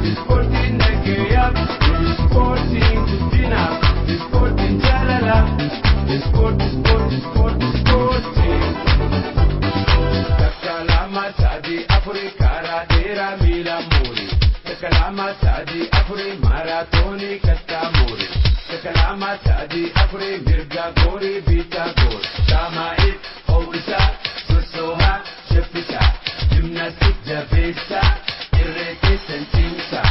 Ispoortiin nagayyaa, ispoortiin guddina, ispoortiin jaalala, ispoortii ispoortii ispoortii ispoortii. Takka lama sadii afurii karaa dheeraa miila muuri. Takka lama sadii afurii maaraatoonii kattaa muuri. Takka lama sadii afurii mirga goorii biitaa goor. Saamaa'if hoo'isaa sossoohaa shaffisaa. Gimnaastik jabeessaa irree keessan cimsaa.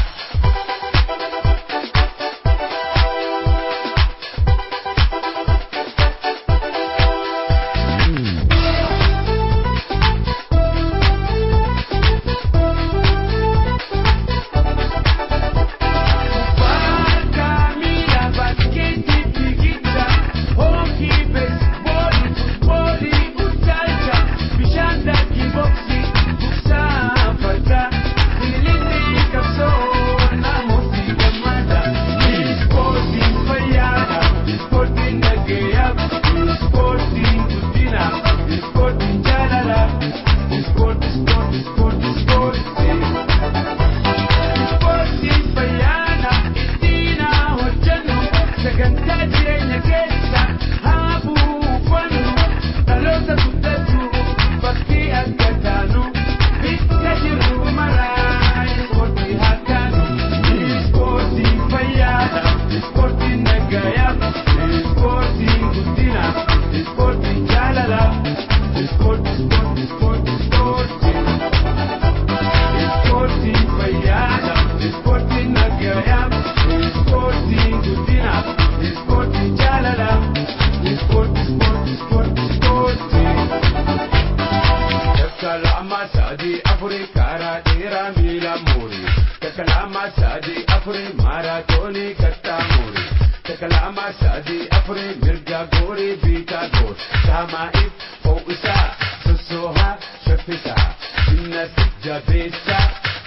Sport, sport, sport, sport. Ispoortiin fayyaana ittiin haa hojjennu sagantaa jireenya keessa haa buufannu dhaloota guddatu fakkii akka taanu bikka jirru maraa ispoortii haa taanu. Ispoortiin fayyaadha, ispoortiin nagayaa, ispoortiin guddina, ispoortiin jaalala, ispoortii ispoortii ispoortii ispoortii. Ispoortiin fayyaadha, ispoortiin nagayaa, ispoortiin guddina, ispoortiin jaalala, ispoortii ispoortii ispoortii ispoortii. Takka lama sadii afurii karaa dheeraa miila muuri. Takka lama sadii afurii maaraatoonii kattaa muuri. Takka lama sadii afurii mirga goorii biitaa goor. Saamaa'if hoo'isaa sossoohaa shaffisaa. Gimnaastik jabeessaa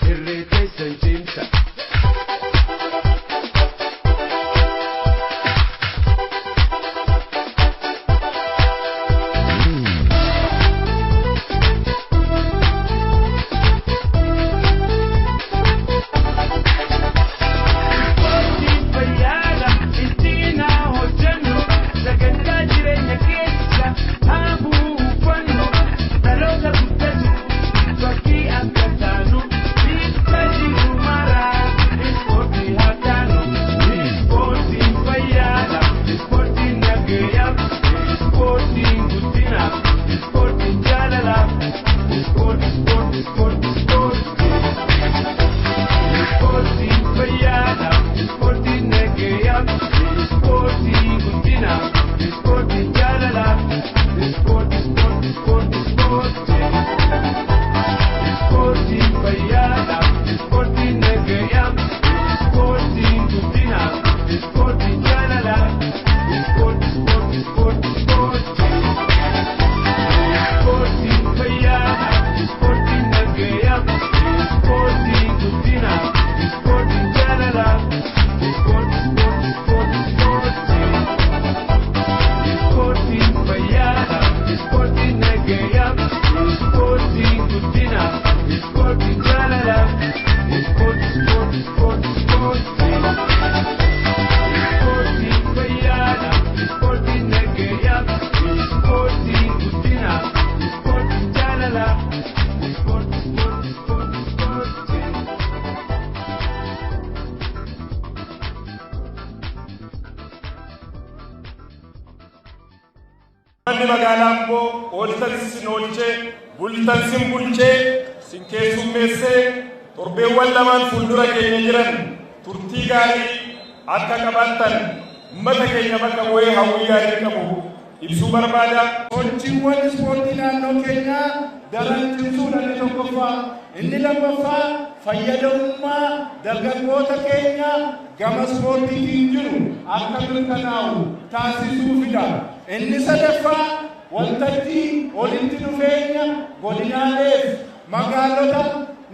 irree keessan cimsaa. Ispoortiin fayyaadha, ittiin haa hojjennu, sagantaa jireenya keessa haa buufannu, dhaloota guddatu fakkii akka taanu, bikka jiru maraa ispoortii haa taanu. Ispoortiin fayyaadha, ispoortiin nagayaa, ispoortiin guddina, ispoortiin jaalala, ispoortii ispoortii ispoortii ispoortii. Ispoortiin fayyaadha, ispoortiin nagayaa, ispoortiin guddina, ispoortiin jaalala, ispoortii ispoortii ispoortii ispoortii. Ispoortiin fayyaadha, ispoortiin nagayaa, ispoortiin guddina, ispoortiin jaalala, ispoortii ispoortii ispoortii ispoortii. Ispoortiin fayyaadha, ispoortiin nagayaa, ispoortiin guddina, ispoortiin jaalala, ispoortii ispoortii ispoortii ispoortii. Ispoortiin fayyaadha, ispoortiin nagayaa, ispoortiin guddina, ispoortiin jaalala, ispoortii ispoortii ispoortii ispoortii. Ispoortiin fayyaadha, ispoortiin nagayaa, ispoortiin guddina, ispoortiin jaalala, ispoortii ispoortii ispoortii ispoortii. Manni magaalaa Amboo ooltan sin oolchee, bultan sin bulchee, sin keessummeessee torbeewwan lamaan fuuldura keenya jiran turtii gaarii akka qabaattan uummata keenya bakka bu'ee hawwii gaarii qabu ibsuu barbaada. Sochiiwwan ispoortii naannoo keenyaa daran cimsuudha inni tokkoffaa. Inni lammaffaa fayyadamummaa dargaggoota keenya gama ispoortiitiin jiru akka mirkanaa'u taasisuufidha. Inni sadaffaa waltajjii walitti dhufeenya godinaaleef magaalota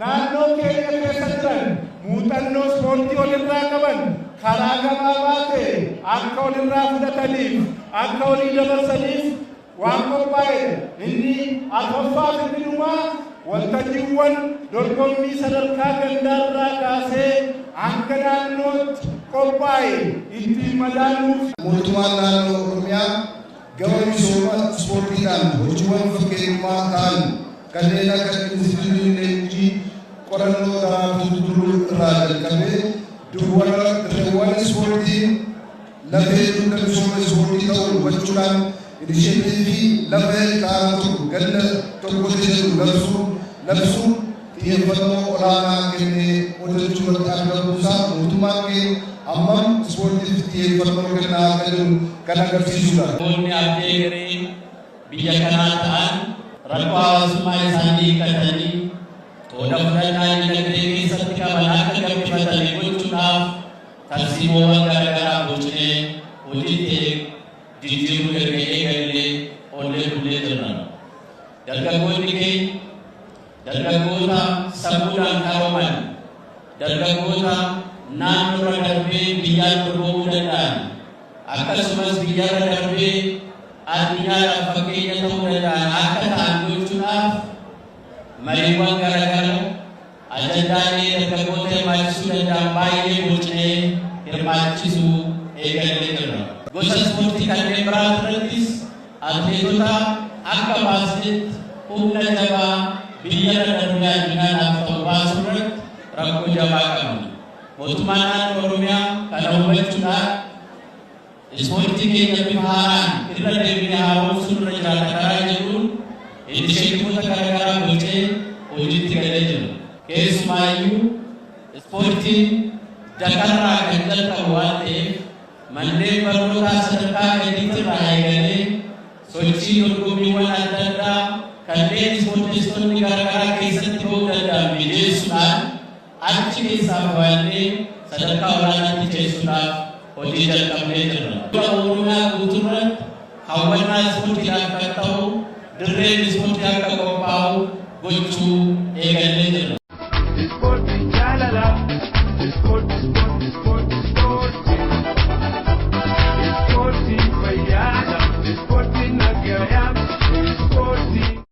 naannoo keenya keessa jiran muuxannoo ispoortii walirraa qaban karaa gabaabaa ta'e akka walirraa fudhataniif akka walii dabarsaniif waan qophaa'e. Inni arfaffaaf inni dhumaa waltajjiiwwan dorgommii sadarkaa gandaarraa kaasee hanga naannootti qophaa'e ittiin madaaluuf. Mootummaan naannoo Oromiyaa gama misooma ispoortiidhaan hojiiwwan fakkeenyummaa ta'an kanneen akka Inistituutii Leenjii Qorannoo Daraartuu Tulluu irraa jalqabee dirreewwan ispoortii lafee dugda misooma ispoortii ta'uu hubachuudhaan inisheetiivii lafa hektaara tokko ganda tokkotti jedhu labsuun xiyyeeffannoo olaanaa kennee hojjechuu irratti argamuusaa mootummaan keenya hammam ispoortiif xiyyeeffannoo kennaa akka jiru kan agarsiisudha. Namoonni abdii egeree biyya kanaa ta'an rakkoo hawaasummaa isaanii hiikkatanii qooda fudhannaa dinagdee keessatti qaban akka gabbifatan gochuudhaaf tarsiimoowwan garaagaraa bocnee hojiitti jijjiiruu erga eegallee oollee bullee jirra. Dargaggoonni keenya dargaggoota sammuudhaan qarooman, dargaggoota naannoorra darbee biyyaan dorgomuu danda'an, akkasumas biyyarra darbee addunyaadhaaf fakkeenya ta'uu danda'an akka ta'an gochuudhaaf mariiwwan garaagaraa, ajandaalee dargaggoota hirmaachisuu danda'an baay'ee bocnee hirmaachisuu eegallee jirra. Gosa ispoortii kanneen biraa irrattis atleetota akka baasnetti humna jabaa biyyarra darbee addunyaadhaaf ta'u baasuu irratti rakkoo jabaa qabna. Mootummaan naannoo Oromiyaa kana hubachuudhaan ispoortii keenya bifa haaraan irra deebinee haaromsuun irra jiraata karaa jedhuun inisheetiivota garaagaraa bocee hojiitti galee jira. Keessumaayyuu ispoortiin dakarraa kan jalqabu waan ta'eef, manneen barnootaa sadarkaa gadiitti irraa eegalee sochii dorgommiiwwan adda addaa kanneen ispoortistoonni garaagaraa keessatti ba'uu danda'an mijeessuudhaan achi keessaa babal'ee sadarkaa olaanaatti ceessuudhaaf hojii jalqabnee jirra. Oromiyaa guutuurratti hawwannaa ispoortiidhaaf kan ta'u dirreen ispoortii akka qophaa'u gochuu eegallee jirra. Ispoortiin jaalala.